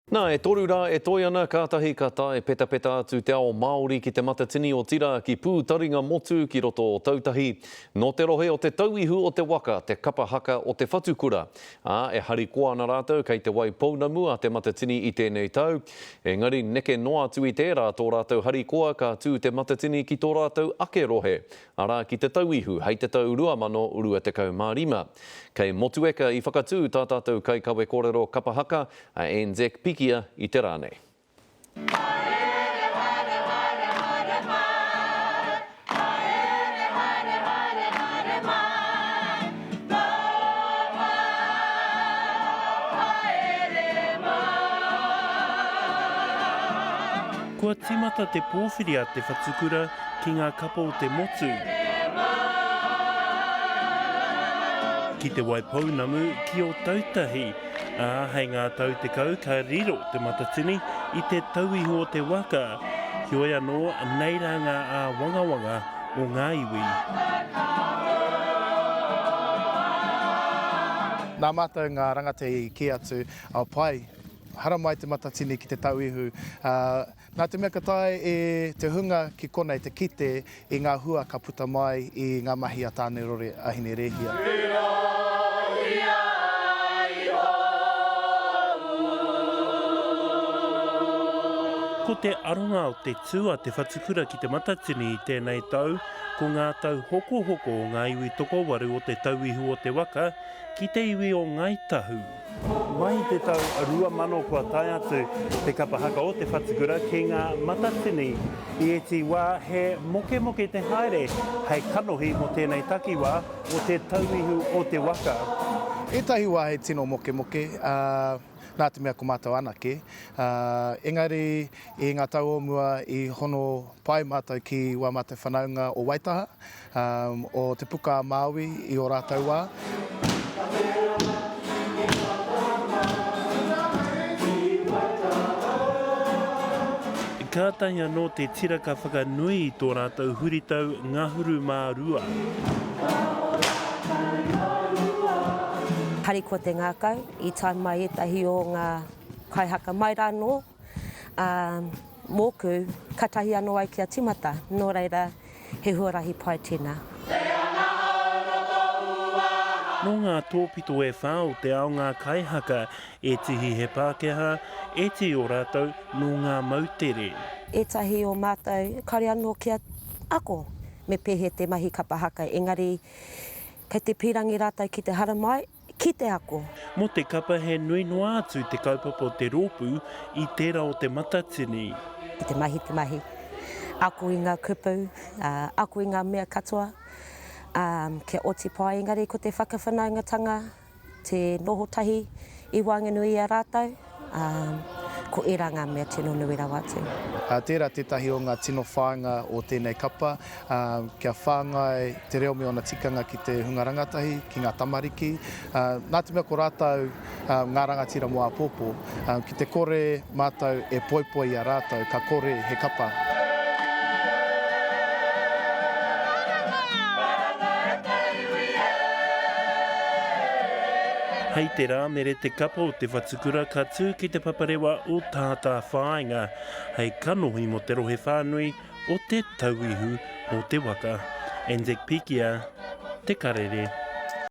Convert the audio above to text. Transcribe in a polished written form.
Nā, e toru rā e toe ana, kātahi ka tae petapeta atu te ao Māori ki Te Matatini otirā ki Pūtaringamotu ki roto o Tautahi. Nō te rohe o Te Tauihu o te waka, te kapa haka o Te Whatukura, ā, e harikoa ana rātou kei Te Waipounamu a Te Matatini i tēnei tau. Engari neke noa atu i tērā tō rātou harikoa ka tū Te Matatini ki tō rātou ake rohe, arā ki Te Tauihu hei te tau 2025. Kei Motueka i whakatū tā tātou kaikawe kōrero kapa haka, a Anzac Pikia i te rā nei. Kua tīmata te pōwhiri a Te Whatukura ki ngā kapa o te motu. Ki Te Waipounamu, ki Ōtautahi, ā, hei ngā tau 10 ka riro Te Matatini i te tauihu o te waka. Heoi anō, nei rā ngā āwangawanga o ngā iwi. Nā mātou ngā rangatahi i kī atu, pai, haramai Te Matatini ki te tauihu, ā, Nā te mea ka taea e te hunga ki konei te kite i ngā hua ka puta mai i ngā mahi a Tānerore, a Hinerēhia. Ko te aronga o te tū a Te Whatukura ki Te Matatini i tēnei tau, ko ngā tauhokohoko o ngā iwi tokowaru o Te Tauihu o te Waka ki te iwi o Ngāi Tahu. Mai i te tau 2000 kua tae atu te kapa haka o Te Whatukura ki ngā matatini. I ēti wā he mokemoke te haere hei kanohi mō tēnei takiwā o Te Tauihu o te Waka. Ētahi wā he tino mokemoke, ā, nā te mea ko mātou anake. Ā, engari i ngā tau o mua i hono pai mātou ki wā mātou whanaunga o Waitaha, o Te Puka a Māui i ō rātou wā. Kātahi anō te tira ka whakanui i tō rātou huritau ngahuru mā rua. Harikoa te ngākau, i tae mai ētahi o ngā kaihaka mai rā anō, ā, mōku, katahi anō au kia timata, nō reira, he huarahi pai tēnā. Nō ngā tōpito e whā o te ao ngā kaihaka, ētihi he Pākehā, ētihi o rātou nō ngā moutere. Ētahi o mātou kāore anō kia ako me pēhea te mahi kapa haka, engari kei te pīrangi rātou ki te haramai, Ki te ako. Mō te kapa he nui noa atu te kaupapa o te rōpū i tērā o te Matatini. Ki te mahi te mahi. Ako i ngā kupu, ako i ngā mea katoa, kia oti pai. Engari ko te whakawhanaungatanga, te noho tahi i waenganui i a rātou, ko ērā ngā mea tino nui rawa atu. Tērā tētahi o ngā tino whāinga o tēnei kapa, kia whāngai te reo me ōna tikanga ki te hunga rangatahi, ki ngā tamariki. Nā te mea ko rātou ngā rangatira mō āpōpō, ki te kore mātou e poipoi i a rātou, ka kore he kapa. Hei te Rāmere te kapa o Te Whatukura ka tū ki te paparewa o Tātāwhāinga hei kanohi mō te rohe whānui o Te Tauihu o te Waka. Anzac Pikia, Te Karere.